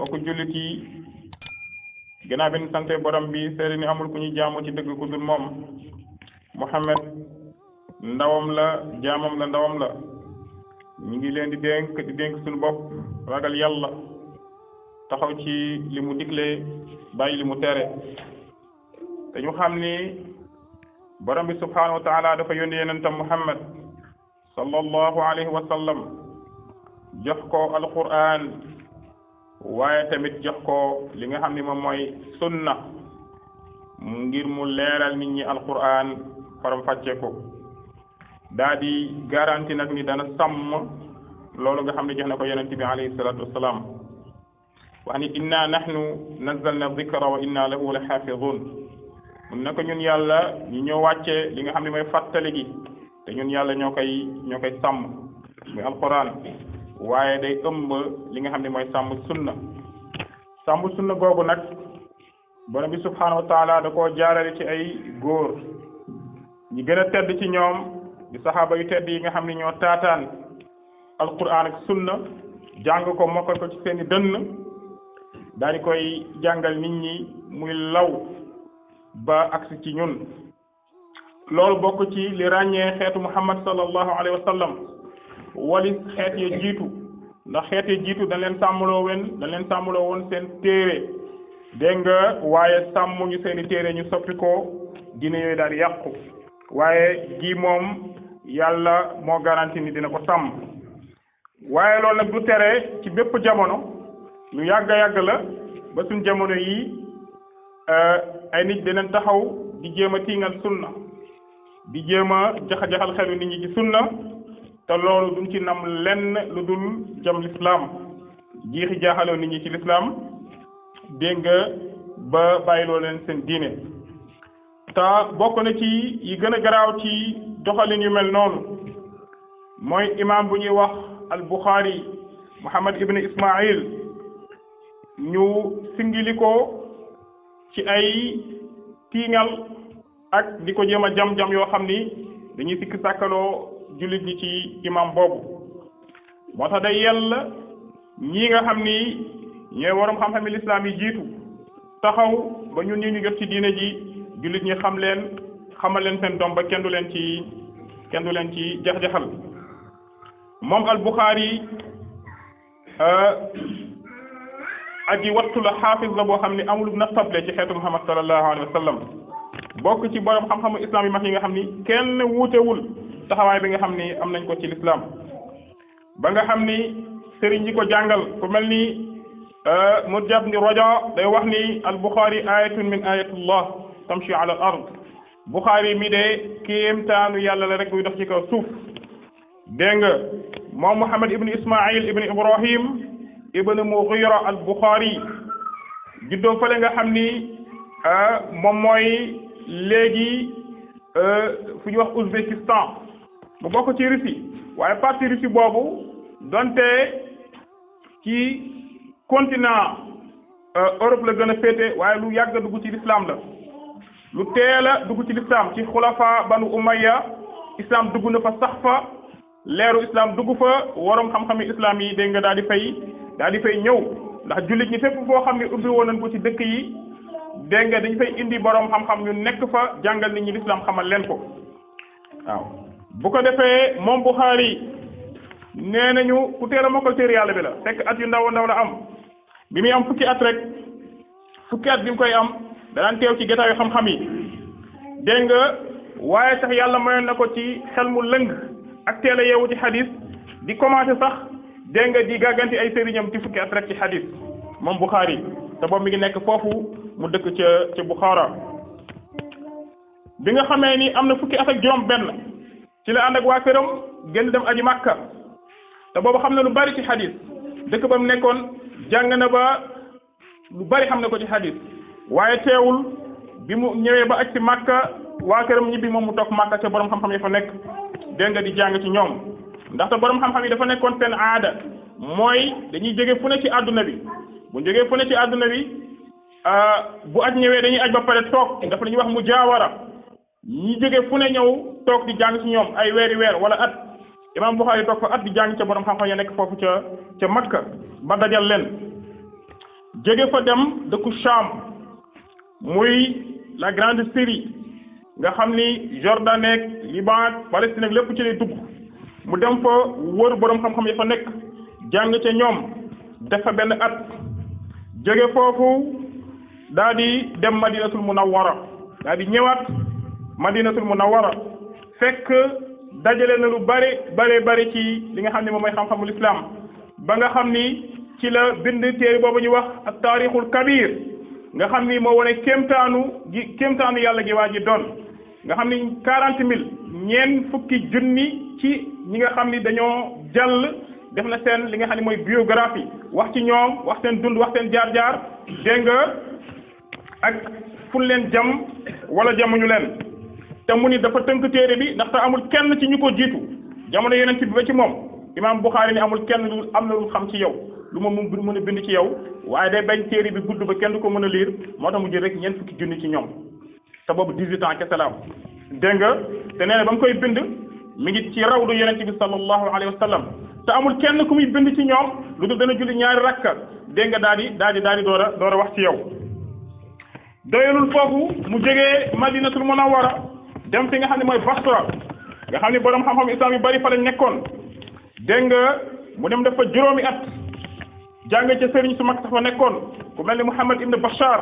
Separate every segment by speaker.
Speaker 1: mbokku jullit yi gannaaw bi ñu sante borom bi seede ni amul ku ñuy jaamu ci dëgg ku dul moom Muhammad ndawam la jaamam la ndawam la ñu ngi leen di dénk suñu bopp ragal yàlla taxaw ci li mu digle bàyyi li mu tere te ñu xam ni borom bi subhanahu wa taala dafa yónni yonentam Muhammad sallallahu alayhi wa sallam jox ko alquran waaye tamit jox ko li nga xam ne moom mooy sunna ngir mu leeral nit ñi alquran faram fàcce ko daa di garanti nag ni dana sàmm loolu nga xam ne jox na ko yonent bi alayhi salatu wasalaam wax ni inna nahnu nazzalna dhikra wa inna lahu la xaafidun mun na ko ñun yàlla ñu ñoo wàcce li nga xam ne mooy fàttali gi te ñun yàlla ñoo koy sàmm muy alquran waaye day ëmb li nga xam ne mooy sàmm sunna googu nag borom bi subhanahu wa taala da koo jaarale ci ay góor ñi gën a tedd ci ñoom di saxaaba yu tedd yi nga xam ne ñoo taataan alquran ak sunna jàng ko mokkal ko ci seeni dënn daal di koy jàngal nit ñi muy law ba agsi ci ñun loolu bokk ci li ràññee xeetu muhammad sallallahu alayhi wa sallam wali xeet ya jiitu ndax xeet ya jiitu dañ leen sàmmuloo woon seen téere dégg nga waaye sàmmuñu seeni téere ñu soppi ko dina yooyu daal yàqu waaye gi moom yàlla moo garanti ni dina ko sàmm waaye loolu nag du tere ci bépp jamono lu yàgg la ba suñ jamono yi ay nit dinañ taxaw di jéem a tiingal sunna di jéem a jaxal xelu nit ñi ci sunna te loolu duñ ci nam lenn lu dul jam lislaam jiixi jaaxaloo nit ñi ci lislaam dégg nga ba bàyyiloo leen seen diine te bokk na ci yi gën a garaaw ci doxalin yu mel noonu mooy imaam bu ñuy wax al Bukhari Muhammad ibn Ismail ñu singili ko ci ay tiiŋal ak di ko jéem a jam yoo xam ni dañuy sikk sàkkaloo jullit ñi ci imam boobu moo tax day yell ñii nga xam ni ñooy waroom xam-xami lislaam yi jiitu taxaw ba ñun ñi ñu jot ci diine ji jullit ñi xamal leen seen doom ba kenn du leen ci jax-jaxal moom al Bukhari aji wattu la xaafis la boo xam ne amul na table ci xeetu Muhammad sallallahu alayhi wa sallam bokk ci borom xam-xamu islam yi mag yi nga xam ni kenn wuutewul taxawaay bi nga xam ni am nañ ko ci lislaam ba nga xam ni sëriñ yi ko jàngal ku mel ni Murjab ni Raja day wax ni al Bukhari ayatun min ayatullah tamshi ala al ard Bukhari mi de kéemtaanu yàlla la rek buy dox ci kaw suuf dégg nga moom Muhammad ibn Ismail ibn Ibrahim ibn Mughira al Bukhari juddoo fële nga xam ni moom mooy léegi fu ñuy wax Ouzbékistan mu bokk ci Russie waaye partie Russie boobu donte ci continent Europe la gën a féete waaye lu yàgg dugg ci l'islam la lu teel a dugg ci l'islam ci xulafa banu Umayya islam dugg na fa sax fa leeru islam dugg fa waroom xam-xami islam yi dégg nga daal di fay ñëw ndax jullit ñi fépp foo xam ne ubbi woon nañ ko ci dëkk yi dégg nga dañ fay indi borom xam-xam ñu nekk fa jàngal nit ñi lislaam xamal leen ko waaw bu ko defee moom Bukhari nee nañu ku teel a mokkal téere yàlla bi la fekk at yu ndaw la am bi muy am fukki at bi mu koy am danaan teew ci getaayu xam-xam yi dégg nga waaye sax yàlla mayoon na ko ci xel mu lëng ak teel a yeewu ci xadis di commencé sax dégg nga di gàgganti ay sëriñam ci fukki at rek ci xadis moom Bukhari te boobu mi ngi nekk foofu mu dëkk ca Bukhara bi nga xamee ni am na fukki at ak juróom benn ci la ànd ak waa këram génn dem aji Makka te boobu xam na lu bari ci xadis dëkk ba mu nekkoon jàng na ba lu bari xam na ko ci xadis waaye teewul bi mu ñëwee ba aj ci Makka waa këram ñibbi moom mu toog Makka ca borom xam-xam yi fa nekk dégg nga di jàng ci ñoom ndaxte borom xam-xam yi dafa nekkoon seen aada mooy dañuy jóge fu ne ci àdduna bi bu jógee fu ne ci àdduna bi bu aj ñëwee dañuy aj ba pare toog dafa la ñuy wax mu jaawara ñi jóge fu ne ñëw toog di jàng ci ñoom ay weeri weer wala at imam Bukhari toog fa at di jàng ca borom xam-xam ya nekk foofu ca Makka ba dajal leen jóge fa dem dëkku Sham muy la grande Syrie nga xam ni Jordan ak Liban Palestine ak lépp ci lay dugg mu dem fa wër borom xam-xam ya fa nekk jàng ca ñoom def fa benn at jóge foofu daa di dem Madinatul Munawwara daa di ñëwaat Madinatul Munawwara fekk dajale na lu bari ci li nga xam ne moom mooy xam-xamul islam ba nga xam ni ci la bind téere boobu ñu wax ak taarixul kabir nga xam ni moo wane kéemtaanu yàlla gi waa ji doon nga xam ni 40,000 ñeent fukki junni ci ñi nga xam ni dañoo jàll def na seen li nga xam ne mooy biographie wax ci ñoom wax seen dund wax seen jaar-jaar dégg nga ak fu leen jam wala jamuñu leen te mu ni dafa tënk téere bi ndaxte amul kenn ci ñu ko jiitu jamono yeneen bi ba ci moom imaam Buxaari ni amul kenn lu am na lu xam ci yow lu ma mën a bind ci yow waaye day bañ téere bi gudd ba kenn du ko mën a liir moo tax mu jël rek ñeent fukki junni ci ñoom te boobu 18 ans kese la am dégg nga te nee na ba mu koy bind mi ngi ci rawdu yonent bi sallallahu alayhi wa sallam te amul kenn ku muy bind ci ñoom lu dul dana julli ñaari rakka dégg nga daal di door a wax ci yow doyalul foofu mu jógee Madinatul Munawwara dem fi nga xam ne mooy Basra nga xam ne borom xam-xam islam yu bari fa lañ nekkoon dégg nga mu dem dafa juróomi at jàng ca sëriñ su mag sax fa nekkoon ku mel ni Muhammad ibn Bashar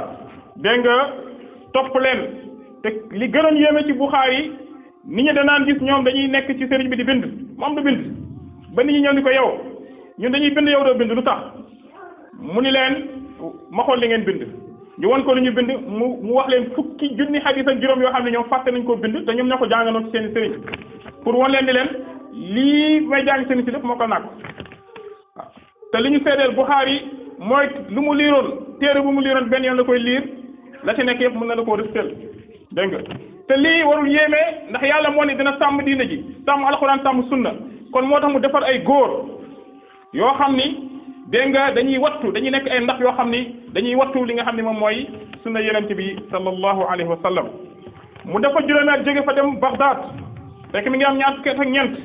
Speaker 1: dégg nga topp leen te li gënoon yéeme ci Buxaari nit ñi danaan gis ñoom dañuy nekk ci sëriñ bi di bind moom du bind ba nit ñi ñëw ni ko yow ñun dañuy bind yow doo bind lu tax mu ni leen ma xool li ngeen bind ñu won ko lu ñu bind mu wax leen fukki junni xadiis ak juróom yoo xam ne ñoom fàtte nañ koo bind te ñoom ñoo ko jànganoon ci seen sëriñ pour wan leen di leen lii may jàng seen si lépp moo ko nàkk waaw te li ñu seedeel Buxaari mooy lu mu liiroon téere bu mu liiroon benn yoon la koy liir la ci nekk yëpp mën na la koo rëstel dégg nga te lii warul yéeme ndax yàlla moo ne dina sàmm diina ji sàmm alxuraan sàmm sunna kon moo tax mu defar ay góor yoo xam ni dégg nga dañuy wattu dañuy nekk ay ndax yoo xam ni dañuy wattu li nga xam ne moom mooy sunna yonent bi sallallahu alayhi wa sallam mu dafa juróomi at jóge fa dem Baghdad fekk mi ngi am ñaar fukki at ak ñeent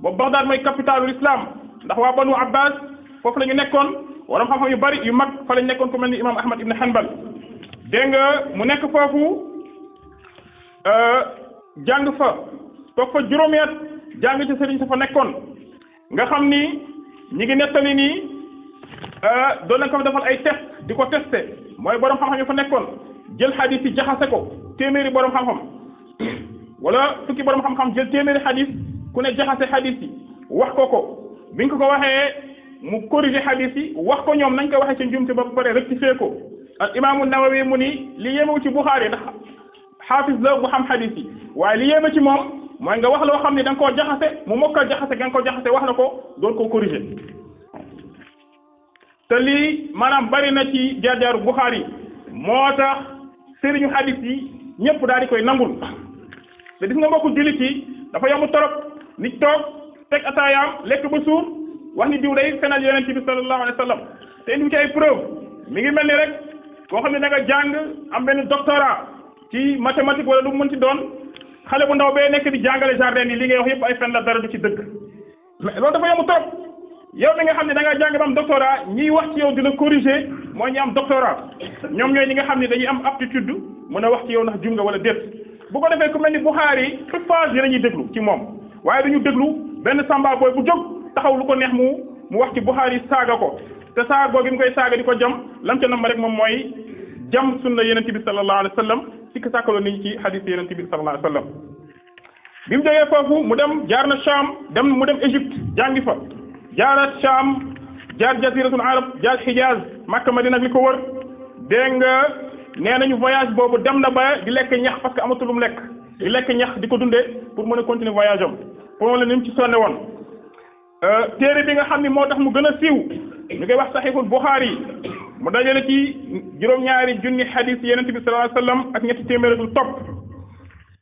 Speaker 1: boobu Baghdad mooy capitalul islam ndax waa Banu Abbas foofu la ñu nekkoon waram xam-xam yu bari yu mag fa lañ nekkoon ku mel ni imam Ahmad ibn Hanbal dégg nga mu nekk foofu jàng fa toog fa juróomi at jàng ci sëriñ sa fa nekkoon nga xam ni ñi ngi nettali nii doon nañ ko defal ay test di ko testé mooy borom xam-xam yu fa nekkoon jël xadis yi jaxase ko téeméeri borom xam-xam wala fukki borom xam-xam jël téeméeri xadis ku ne jaxase xadis yi wax ko biñ ko waxee mu corriger xadis yi wax ko ñoom nañ ko waxee ci njumte ba pare rectifier ko al imaamu Nawawi mu ni li yéemewu ci Buxaari ndax xaafis la bu xam xadis yi waaye li yéeme ci moom mooy nga wax loo xam ne da nga koo jaxase mu mokkal jaxase nga ko jaxase wax la ko doon koo corriger te lii maanaam bari na ci jaar-jaaru Buxaari moo tax sëriñu xadis yi ñëpp daal di koy nangul te gis nga mbokku jullit yi dafa yomb torop nit toog teg ataayaam lekk ba suur wax ni diw day fenal yonent bi sallallahu alayhi wa sallam te indi ci ay preuve mi ngi mel ni rek koo xam ne da nga jàng am benn doctorat ci mathématique wala lu mu mënti doon xale bu ndaw bee nekk di jàngale jardin yi li ngay wax yëpp ay fen la dara du ci dëgg mais loolu dafa yomb trop yow mi nga xam ne da nga jàng ba am doctorat ñiy wax ci yow di la corriger mooy ñi am doctorat ñoom ñooy ñi nga xam ne dañuy am aptitude mën a wax ci yow ndax jum nga wala déet bu ko defee ku mel ni Buxaari toute phase yi la ñuy déglu ci moom waaye duñu déglu benn samba booy bu jóg taxaw lu ko neex mu wax ci Buxaari saaga ko te saaga boobu mu koy saaga di ko jam lam ca nam rek moom mooy jam sunna yonent bi sallallahu alayhi wa sallam sikk sàkkaloo nit ñi ci hadis yonent bi sallallahu alayhi wa sallam bi mu jógee foofu mu dem jaar na Sham mu dem Égypte jàngi fa jaarat Sham jaar jaziratul arab jaar Hijaz Makka Madina ak li ko wër dégg nga nee nañu voyage boobu dem na ba di lekk ñax parce que amatul lu mu lekk di lekk ñax di ko dundee pour mën a continuer voyage am pour la ni mu ci sonne woon téere bi nga xam ni moo tax mu gën a siiw ñu koy wax saxiixul Buxaari mu dajale ci juróom-ñaari junni xadis yonent bi sallallahu alayhi wasallam ak ñetti téeméer du topp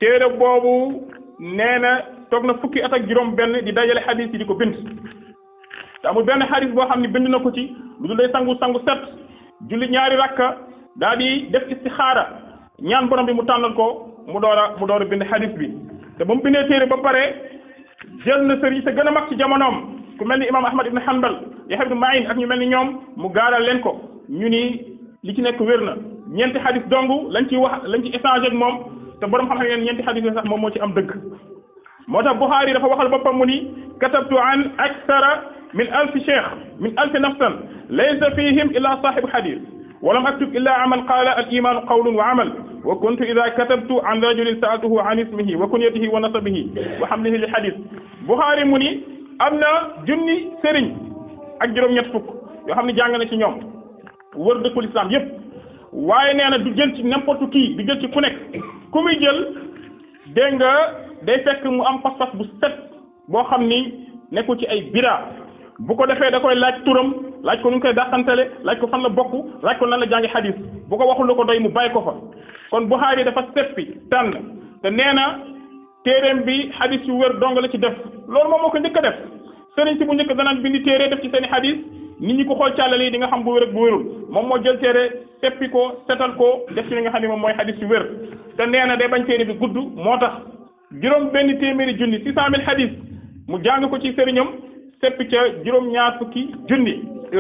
Speaker 1: téere boobu nee na toog na fukki at ak juróom benn di dajale xadis yi di ko bind te amul benn xadis boo xam ne bind na ko ci lu dul day sangu set julli ñaari rakka daal di def istixaara ñaan borom bi mu tànnal ko mu door a bind xadis bi te ba mu bindee téere ba pare jël na sëriñ sa gën a mag ci jamonoom ku mel ni imam Ahmad ibn Hanbal Yahya ibn Ma'in ak ñu mel ni ñoom mu gaaral leen ko ñu ni li ci nekk wér na ñeenti xadis dong lañ ci échangé ak moom te borom xam-xam ngeen ñeenti xadis sax moom moo ci am dëgg moo tax Buxaari dafa waxal boppam mu ni katabtu an akthara min alfi nafsan laysa fihim illa sahibu xadis walam aktub illa aman qaala al imanu qawlun wa amal wa kuntu ida katabtu an rajulin saaltuhu an ismihi wa kunyatihi wa nasabihi wa hamlihi li xadis Buxaari mu ni am na junni sëriñ ak juróom-ñett fukk yoo xam ne jàng na ci ñoom wër dëkkul islam yépp waaye nee na du jël ci n'importe qui du jël ci ku nekk ku muy jël dégg nga day fekk mu am pas-pas bu set boo xam ni nekkul ci ay bida bu ko defee da koy laaj turam laaj ko nu ñu koy dàqantale laaj ko fan la bokk laaj ko nan la jàngi xadis bu ko waxul lu ko doy mu bàyyi ko fa kon Buxaari dafa seppi tànn te nee na téeréem bi xadis yu wér dong la ci def loolu moom moo ko njëkk a def sëriñ si bu njëkk danaan bindi téere def ci seeni xadis nit ñi ko xool càllale yi di nga xam bu wér ak bu wérul moom moo jël téere seppi ko setal ko def ci li nga xam ne moom mooy xadis yu wér te nee na day bañ téere bi gudd moo tax juróom benn téeméeri junni 600 000 xadis mu jàng ko ci sëriñam seppi ca juróom-ñaar fukki junni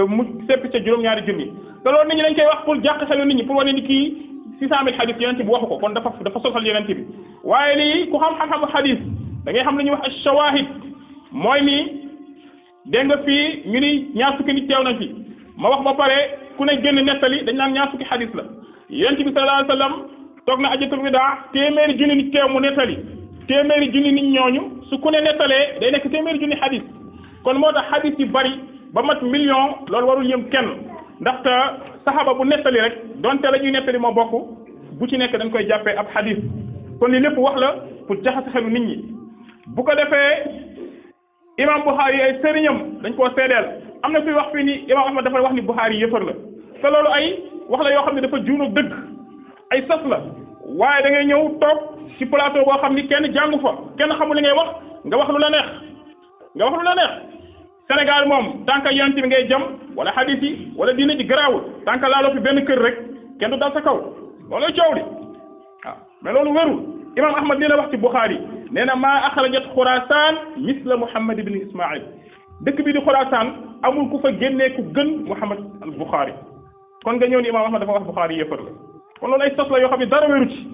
Speaker 1: mu seppi ca juróom-ñaari junni te loolu nit ñi dañ koy wax pour jàq xelu nit ñi pour wane ni kii 600 000 xadis yonent bi waxu ko kon dafa sosal yonent bi waaye lii ku xam-xam-xamu xadis da ngay xam lu ñuy wax ash-shawahid mooy ni dégg nga fii ñu ni ñaar fukki nit teew nañ fi ma wax ba pare ku ne génn nettali dañ naan ñaar fukki xadis la yonent bi sallallahu alayhi wa sallam toog na ajatul widaa téeméeri junni nit teew mu nettali téeméeri junni nit ñooñu su ku ne nettalee day nekk téeméeri junni xadis kon moo tax xadis yi bari ba mat million loolu warul yëm kenn ndaxte saxaba bu nettali rek donte la ñuy nettali moo bokk bu ci nekk dañ koy jàppee ab xadis kon li lépp wax la pour jaxase xelu nit ñi bu ko defee imam Buxaari ay sëriñam dañ koo seedeel am na kuy wax fii ni imam Ahmad dafa wax ni Buxaari yëfër la te loolu ay wax la yoo xam ne dafa juunu dëgg ay sos la waaye da ngay ñëw toog ci plateau boo xam ni kenn jàngu fa kenn xamul li ngay nga wax lu la neex Sénégal moom tant que yonent bi ngay jëm wala hadis yi wala diina ji garaawul tant que laaloo fi benn kër rek kenn du dal sa kaw loolooy coow di waaw mais loolu wérul imam Ahmad lii la wax ci Buxaari nee na maa axrajat Xurasaan misla Muhammad ibn Ismail dëkk bi di Xurasaan amul ku fa génnee ku gën Muhammad al Buxaari kon nga ñëw ni imam Ahmad dafa wax Buxaari yëfër la kon loolu ay sos la yoo xam ne dara wéru ci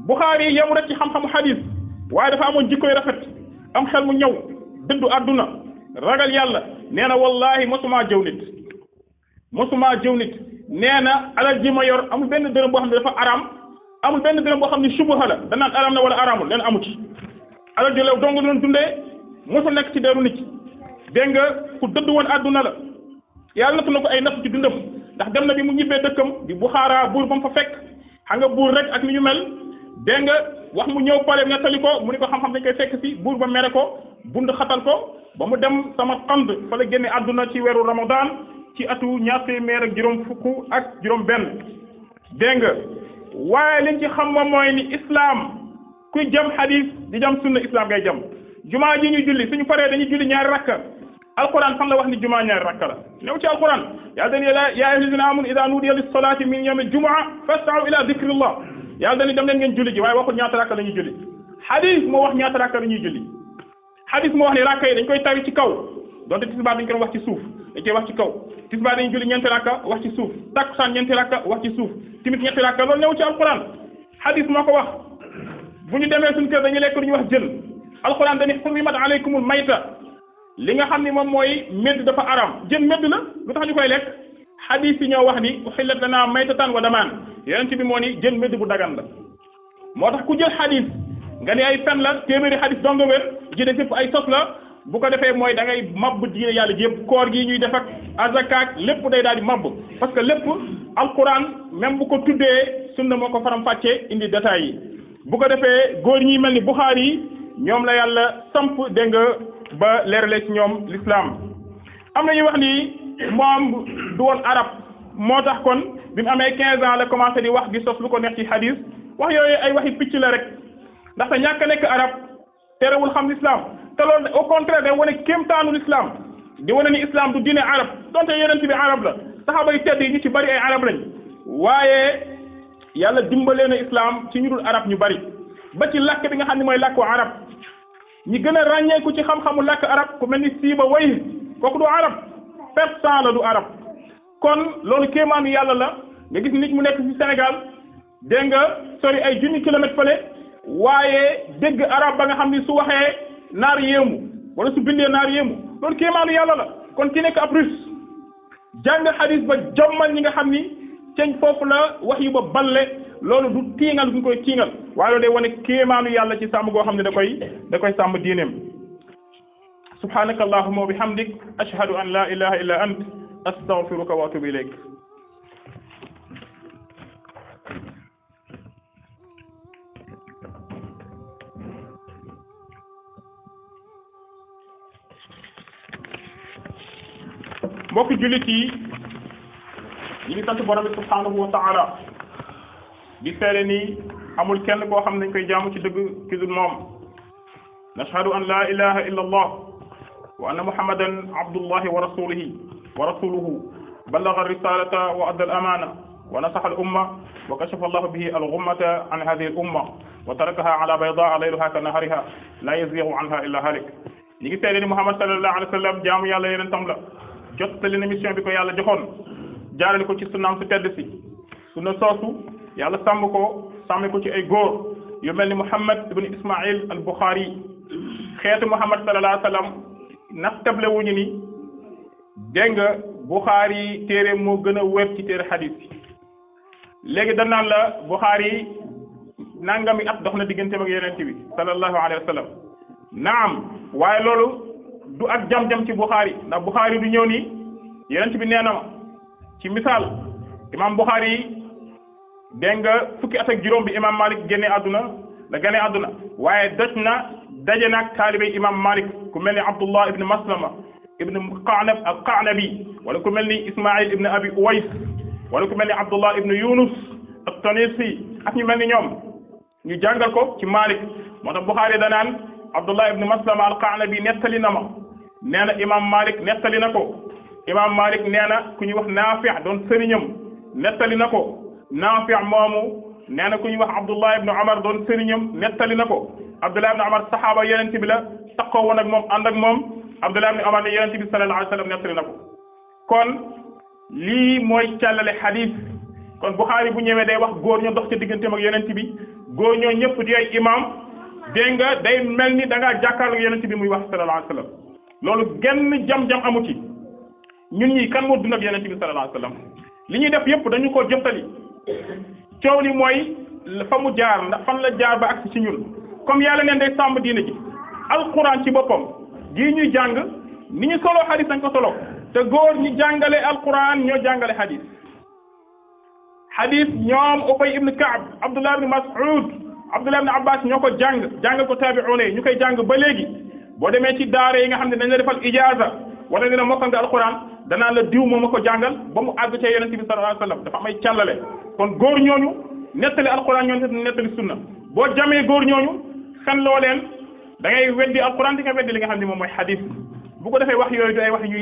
Speaker 1: Buxaari yemu rek ci xam-xamu hadis waaye dafa amoon jikkoy rafet am xel mu ñëw dëddu àdduna ragal yàlla nee na wallahi mosuma jëw nit nee na alal ji ma yor amul benn dërëm boo xam ne dafa araam amul benn dërëm boo xam ne subaha la danaan araam na wala araamul leen amu ci alal ji lew dong doon dundee mosul nekk ci deru nit dégg nga ku dëdd woon àdduna la yàlla nattu na ko ay natt ci dundam ndax dem na bi mu ñibbee dëkkam di Buxaara buur ba mu fa fekk xam nga buur rek ak ni ñu mel dégg nga wax mu ñëw pale nettali ko mu ni ko xam-xam dañ koy fekk si buur ba mere ko bund xatal ko ba mu dem sama xand fa la génne àdduna ci weeru Ramadan ci atu ñaar téeméer ak juróom fukk ak juróom benn dégg nga waaye liñ ci xam moom mooy ni islam kuy jëm hadis di jëm sunna islam ngay jëm jumaa ji ñuy julli suñu paree dañuy julli ñaari rakka alquran fan la wax ni jumaa ñaari rakka la ñëw ci alquran yàlla dañuy yaa ayyuhal lazina amanu idaa nuudiya lis salaati min yawmil jumaa fas'aw ila dhikrillah yàlla dañuy dem leen ngeen julli ji waaye waxul ñaata rakka la ñuy julli hadis moo wax ñaata rakka la ñuy julli hadis moo wax ni rakka yi dañ koy tari ci kaw donte tisbaar dañ koy wax ci suuf dañ koy wax ci kaw tisbaar dañuy julli ñeenti rakka wax ci suuf takkusaan ñeenti rakka wax ci suuf timit ñeenti rakka loolu ñëw ci alquran hadis moo ko wax bu ñu demee suñu kër dañuy lekk lu ñuy wax jën alquran dañuy hurrimat alaykumul mayta li nga xam ni moom mooy médd dafa aram jën médd la lu tax ñu koy lekk hadis yi ñoo wax ni uhillat lanaa maytatan wa damaan yonent bi moo ni jën médd bu dagan la moo tax ku jël hadis nga ni ay fen la téeméeri hadis donga wér jëde fépp ay sos la bu ko defee mooy da ngay mabb diine yàlla ji yëpp koor gi ñuy def ak azakaak lépp day daal di mabb parce que lépp alquran même bu ko tuddee sunna moo ko faram fàccee indi détails yi bu ko defee góor ñi mel ni Buxaari yi ñoom la yàlla samp dégg nga ba leerale ci ñoom l'islam am na ñuy wax ni moom du woon arab moo tax kon bi mu amee 15 ans la commencé di wax di sos lu ko neex ci hadis wax yooyu ay waxi picc la rek ndaxte ñàkk a nekk arab terewul xam l'islam te loolu au contraire day wane kéemtaanu l'islam di wane ni islam du diine arab donte yonent bi arab la saxaaba yi tedd yi ñu ci bari ay arab lañ waaye yàlla dimbalee na islam ci ñu dul arab ñu bari ba ci làkk bi nga xam ne mooy làkku arab ñi gën a ràññeeku ci xam-xamu làkk arab ku mel ni Siiba way kooku du arab persan la du arab kon loolu kéemaanu yàlla la nga gis nit mu nekk ci Sénégal dégg nga sori ay junni kilomètre fële waaye dégg arab ba nga xam ni su waxee naar yéemu wala su bindee naar yéemu loolu kéemaanu yàlla la kon ki nekk ab russe jàng xadis ba jommal ñi nga xam ni ceeñ foofu la wax yu ba balle loolu du tiingal duñ koy tiingal waaye loolu day wane kéemaanu yàlla ci sàmm goo xam ne da koy sàmm diineem subhanaka allahumma wa bihamdik ashhadu an la ilaha illa ant astaghfiruka wa atubu ilayk mbokk jullit yi ñu ngi sant borom bi subhanahu wa taala di seede ni amul kenn koo xam ne dañ koy jaamu ci dëgg ki dul moom nashhadu an la ilaha illa allah wa anna muhammadan abdullahi wa rasuluhu ballaga risalata wa adda al amana wa nasaha al umma wa kashafa allahu bihi al ghummata an hadhihi al umma wa tarakaha ala baydaa layluha ka nahariha la yazighu anha illa halik ñu ngi seede ni muhammad sallallahu alayhi wa sallam jaamu yàlla yeneen tam la jottali na mission bi ko yàlla joxoon jaarale ko ci sunnaam su tedd si sunna soosu yàlla sàmm ko ci ay góor yu mel ni Muhammad ibn Ismail al Bukhari xeetu Muhammad sallallahu alayhi wa sallam nattable wuñu ni dégg nga Bukhari téere moo gën a wér ci téere xadis yi léegi danaan la Bukhari nangami at dox na digganteem ak yonent bi sallallahu alayhi wa sallam naam waaye loolu du ak jam-jam ci Bukhari ndax Bukhari du ñëw ni yonent bi nee na ma ci misaal imam Bukhari dégg nga fukki at ak juróom bi imam Malik génne àdduna la génne àdduna waaye daje naag taalibey imam Malik ku mel ni Abdullah ibn Maslama ibn Qanab al-Qanabi wala ku mel ni Ismail ibn Abi Uways wala ku mel ni Abdullah ibn Yunus at-Tanisi ak ñu mel ni ñoom ñu jàngal ko ci Malik moo tax Bukhari danaan Abdullah ibn Maslama al-Qanabi nettali na ma nee na imam Malik nettali na ko imam Malik nee na ku ñuy wax Naafi' doon sëriñam nettali na ko Naafi' moomu nee na ku ñuy wax Abdullah ibn Umar doon sëriñam nettali na ko Abdullah ibn Umar saxaaba yonent bi la takkoo woon ak moom ànd ak moom Abdullah ibn Umar ne yonent bi sallallahu alayhi wa sallam nettali na ko kon lii mooy càllale xadis kon Bukhari bu ñëwee day wax góor ñoo dox ca digganteem ak yonent bi góor ñoo ñëpp di ay imam dégg nga day mel ni da ngaa jàkkaarloo yonent bi muy wax sallallahu alayhi wa sallam loolu genn jam-jam amu ci ñun ñii kan moo dund ak yonent bi sallallahu alayhi wa sallam li ñuy def yëpp dañu ko jëftali coow li mooy fa mu jaar ndax fan la jaar ba agsi ci ñun comme yàlla neen day sàmm diine ji alquran ci boppam gii ñuy jàng ni ñu solo xadis dañ ko solo te góor ñi jàngale alquran ñoo jàngale xadis ñoom Ubay ibn Kaab Abdullah ibn Mas'ud Abdullah ibn Abbas ñoo ko jàngal ko taabi'uuna yi ñu koy jàng ba léegi boo demee ci daara yi nga xam ne dañ la defal ijaaza wala dina mokkal nga alquran danaa la diw moom ma ko jàngal ba mu àgg ca yonent bi sallallahu alayhi wa sallam dafa am ay càllale kon góor ñooñu nettali alquran ñooñu nettali sunna boo jamee góor ñooñu fen loo leen da ngay weddi alquran di nga weddi li nga xam ne moom mooy xadis bu ko defee wax yooyu du ay wax yu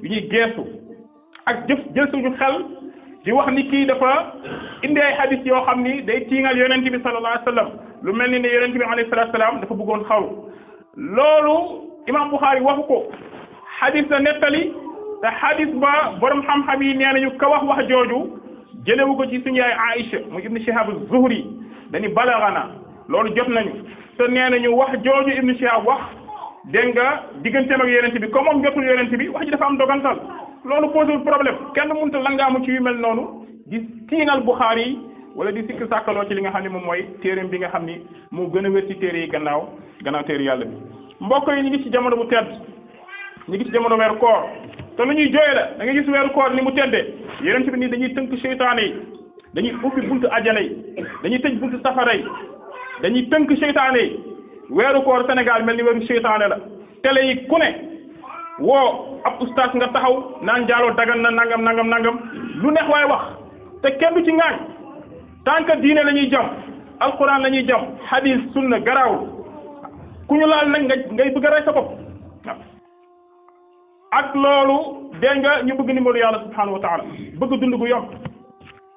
Speaker 1: ñuy geesu ak jël suñu xel di wax ni kii dafa indi ay xadis yoo xam ni day tiingal yonent bi sallallahu alayhi wa sallam lu mel ni ne yonent bi alayhi salatu salaam dafa bëggoon xaru loolu imam Bukhari waxu ko xadis la nettali te xadis ba borom xam-xam yi nee nañu ka wax jooju jëlewu ko ci suñu yaay Aïcha mu ibnu Shihab az-Zuhri dañu balagana loolu jot nañu te nee nañu wax jooju ibnu Shihab wax dégg nga digganteem ak yonent bi comme moom jotul yonent bi wax ji dafa am dogantal loolu posewul problème kenn mënut a langaamu ci yu mel noonu di tiinal Bukhari yi wala di sikk sàkkaloo ci li nga xam ne moom mooy téereem bi nga xam ni moo gën a wér ci téere yi gannaaw téere yàlla bi mbokk yi ñu ngi ci jamono bu tedd ñu ngi ci jamono weeru koor te lu ñuy jooy la da nga gis weeru koor ni mu teddee yonent bi nii dañuy tënk seytaane yi dañuy ubbi buntu ajana yi dañuy tëj buntu safara yi dañuy tënk seytaane yi weeru koor Sénégal mel ni weeru seytaane la télé yi ku ne woo ab ustaas nga taxaw naan njaaloo dagan na nangam lu neex waaye wax te kenn du ci ngaañ tant que diine la ñuy jam alquran la ñuy jam hadis sunna garaawul ku ñu laal nag ngay bëgg a rey sa bopp ak loolu dégg nga ñu bëgg ndimbalu yàlla subhanahu wa taala bëgg dund gu yomb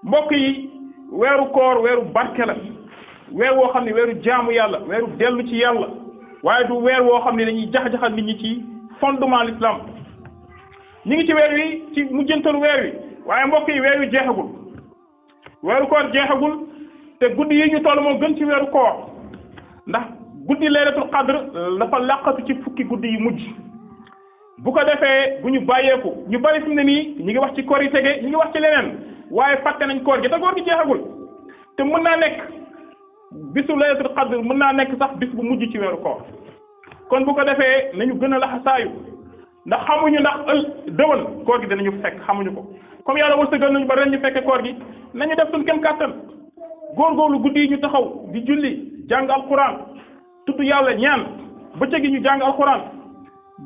Speaker 1: mbokk yi weeru koor weeru barke la weer woo xam ne weeru jaamu yàlla weeru dellu ci yàlla waaye du weer woo xam ne dañuy jax-jaxal nit ñi ci fondement l'islam ñi ngi ci weer wi ci mujjantalu weer wi waaye mbokk yi weer wi jeexagul weeru koor jeexagul te guddi yi ñu toll moo gën ci weeru koor ndax guddi laylatul qadr dafa làqatu ci fukki guddi yi mujj bu ko defee bu ñu bàyyeeku ñu bari fi mu ne nii ñu ngi wax ci koor yi tege ñu ngi wax ci leneen waaye fàtte nañ koor gi te koor gi jeexagul te mën naa nekk bisu laylatul qadr mën naa nekk sax bis bu mujj ci weeru koor kon bu ko defee nañu gën a laxasaayu ndax xamuñu ndax dëwën koor gi danañu fekk xamuñu ko comme yàlla wërsëgal nañu ba ren ñu fekke koor gi nañu def suñu kem kàttan góorgóorlu guddi yi ñu taxaw di julli jàng alquran tudd yàlla ñaan bëccëg yi ñu jàng alquran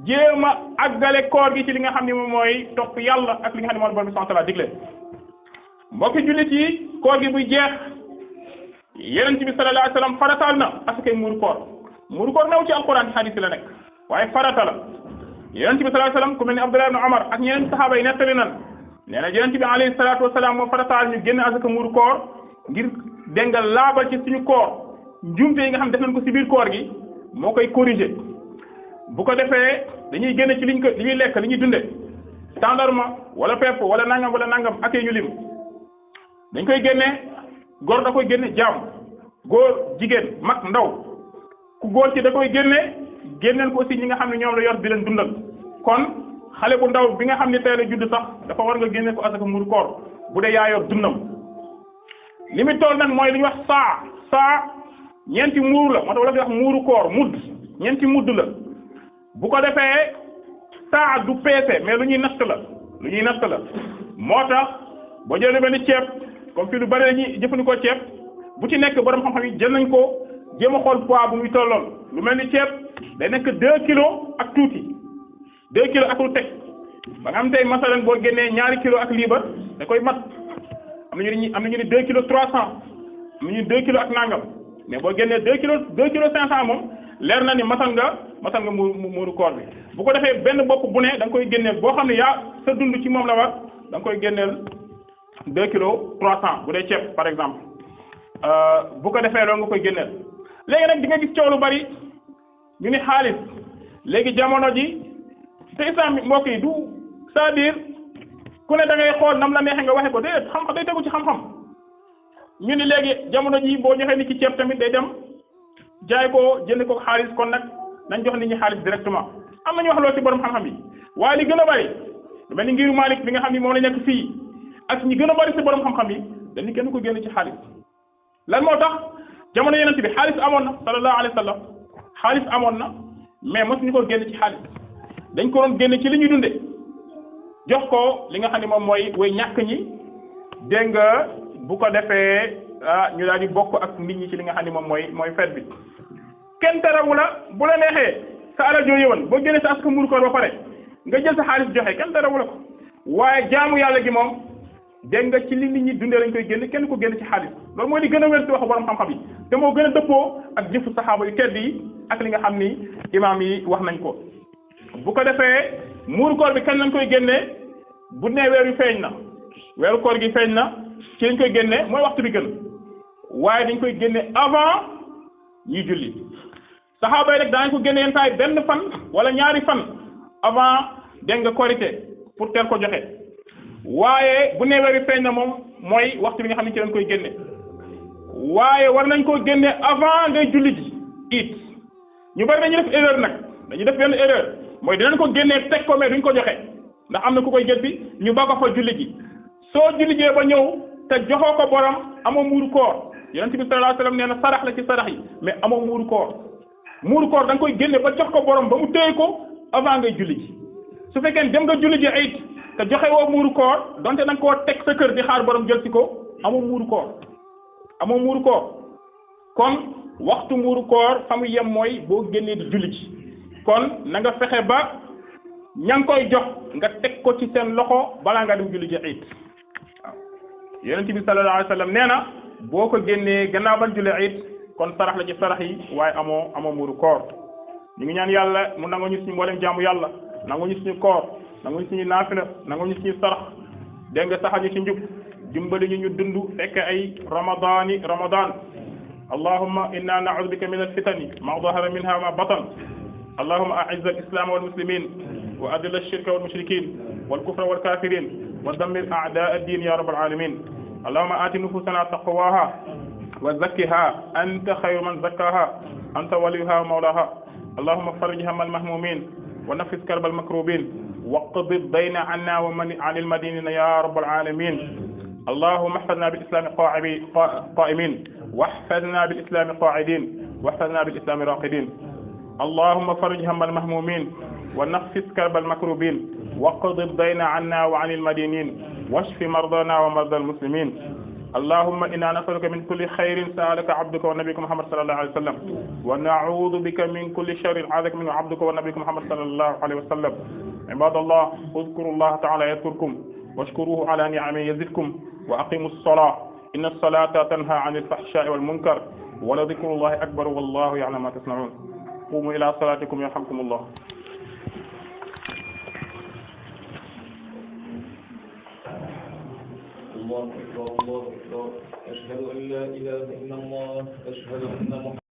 Speaker 1: jéem a àggale koor gi ci li nga xam ne moom mooy topp yàlla ak li nga xam ne moom borom bi subhanahu wa ta'ala digle mbokki jullit yi koor gi buy jeex yonent bi sallallahu alayhi wa sallam farataal na asakay muuru koor new ci alquran hadis la nekk waaye farata la yonent bi sallallahu alayhi wa sallam ku mel ni Abdullah ibn Umar ak ñeneen saxaaba yi nettali nan nee na yonent bi alayhi salaatu wa salaam moo farataal ñu génn asaka muuru koor ngir déngal laabal ci suñu koor njuumte yi nga xam def nañ ko ci biir koor gi moo koy corriger bu ko defee dañuy génne ci li ñuy lekk li ñuy dunde tàndarma wala pepp wala nangam ak ñu lim dañ koy génne góor da koy génne jaam góor jigéen mag ndaw ku góor ci da koy génneel ko aussi ñi nga xam ne ñoom la yor di leen dundal kon xale bu ndaw bi nga xam ne tey la judd sax dafa war nga génne ko asaka muuru koor bu dee yaa yor dundam li muy toll nag mooy li ñuy wax saa ñeenti muuru la moo tax wala fi wax muuru koor mudd ñeenti mudd la bu ko defee saa du peese mais lu ñuy natt la moo tax boo jëlee benn ceeb comme fii lu bari dañuy jëfandikoo ceeb bu ci nekk borom xam-xam yi jël nañ ko jéem a xool poids bu muy tolloon lu mel ni ceeb day nekk 2 kilos ak tuuti 2 kilos ak lu teg ba nga xam tey masalan boo génnee ñaari kilos ak liibar da koy mat am na ñu ne 2 kilos 300 am na ñu 2 kilos ak nangam mais boo génnee 2 kilos 500 moom leer na ni masal nga muuru koor bi bu ko defee benn bopp bu ne da nga koy génneel boo xam ne yaa sa dund ci moom la war da nga koy génneel 2 kilos 300 bu dee ceeb par exemple bu ko defee loolu nga koy génneel léegi nag di nga gis coow lu bari ñu ni xaalis léegi jamono ji te islam mbokk yi du c'est-à-dire ku ne da ngay xool nam la neexee nga waxe ko déedéet xam-xam day tegu ci xam-xam ñu ni léegi jamono ji boo joxee nit ci ceeb tamit day dem jaay ko jënd ko xaalis kon nag nañ jox nit ñi xaalis directement am nañu wax loolu ci borom xam-xam yi waaye li gën a bari lu mel ni ngiru Malik bi nga xam ni moom la nekk fii ak ñi gën a bari ci borom xam-xam yi dañu kenn ko génn ci xaalis lan moo tax jamono yeneen bi xaalis amoon na sallallahu alayhi wa sallam xaalis amoon na mais mosuñu ko génn ci xaalis dañ ko doon génn ci li ñuy dunde jox ko li nga xam ne moom mooy way ñàkk ñi dégg nga bu ko defee ñu daal di bokk ak nit ñi ci li nga xam ne moom mooy fête bi kenn terawu la bu la neexee sa alal joo yëwan boo génnee sa askan muuru koor ba pare nga jël sa xaalis joxe kenn terawu la ko waaye jaamu yàlla gi moom dégg nga ci li nit ñi dundee lañ koy génn kenn ko génn ci xaalis loolu mooy li gën a wér ci wax borom xam-xam yi te moo gën a dëppoo ak jëfu saxaaba yu tedd yi ak li nga xam ni imaam yi wax nañ ko bu ko defee muuru koor bi kañ lañ koy génnee bu nee weer wi feeñ na weeru koor gi feeñ na ci lañ koy génnee mooy waxtu bi gën waaye dañ koy génne avant ñuy julli saxaaba yi rek daañu ko génne yenn saa yi benn fan wala ñaari fan avant dégg nga korité pour teel ko joxe waaye bu nee weer wi feeñ na moom mooy waxtu bi nga xam ne ci lañ koy génne waaye war nañ koo génne avant ngay julli ji it ñu bari dañuy def erreur nag dañuy def benn erreur mooy dinañ ko génnee teg ko mais duñ ko joxe ndax am na ku koy jël bi ñu ba ko fa julli ji soo julli jee ba ñëw te joxoo ko borom amoo muuru koor yonent bi sallallahu alayhi wasallam nee na sarax la ci sarax yi mais amoo muuru koor da nga koy génne ba jox ko borom ba mu téye ko avant ngay julli ji su fekkee dem nga julli ji it te joxe woo muuru koor donte da nga koo teg sa kër di xaar borom jël si ko amoo muuru koor kon waxtu muuru koor fa mu yem mooy boo génnee di julli ji kon na nga fexe ba ña ngi koy jox nga teg ko ci seen loxo balaa nga dem julli ji it waaw yonent bi sallallahu alayhi wasallam nee na boo ko génnee gannaaw ban julli it kon sarax la ci sarax yi waaye amoo muuru koor ñu ngi ñaan yàlla mu nangu ñu suñu mboolem jaamu yàlla nangu ñu suñu koor nangu ñu suñu naafila nangu ñu suñu sarax dégg nga saxal ñu ci njub dimbali ñu dund fekk ay ramadan allahumma inna na'udhu bika min al-fitani ma dhahara minha wa ma batan اللهم أعز الإسلام والمسلمين وأذل الشرك والمشركين والكفر والكافرين ودمر أعداء الدين يا رب العالمين. اللهم آت نفوسنا تقواها وزكها أنت خير من زكاها أنت وليها ومولاها. اللهم فرج هم المهمومين ونفس كرب المكروبين واقض الدين عنا ومن عن المدينين يا رب العالمين. اللهم احفظنا بالإسلام قائمين واحفظنا بالإسلام قاعدين واحفظنا بالإسلام راقدين. اللهم فرج هم المهمومين ونفس كرب المكروبين واقض الدين عنا وعن المدينين واشف مرضانا ومرضى المسلمين. اللهم إنا نسألك من كل خير سألك عبدك ونبيك محمد صلى الله عليه وسلم ونعوذ بك من كل شر عاذك منه عبدك ونبيك محمد صلى الله عليه وسلم. عباد الله اذكروا الله تعالى يذكركم واشكروه على نعمه يزدكم وأقيموا الصلاة إن الصلاة تنهى عن الفحشاء والمنكر ولذكر الله أكبر والله يعلم ما تصنعون. قوموا إلى صلاتكم يرحمكم الله.
Speaker 2: الله أكبر الله أكبر. أشهد أن لا إله إلا الله. أشهد أن محمدا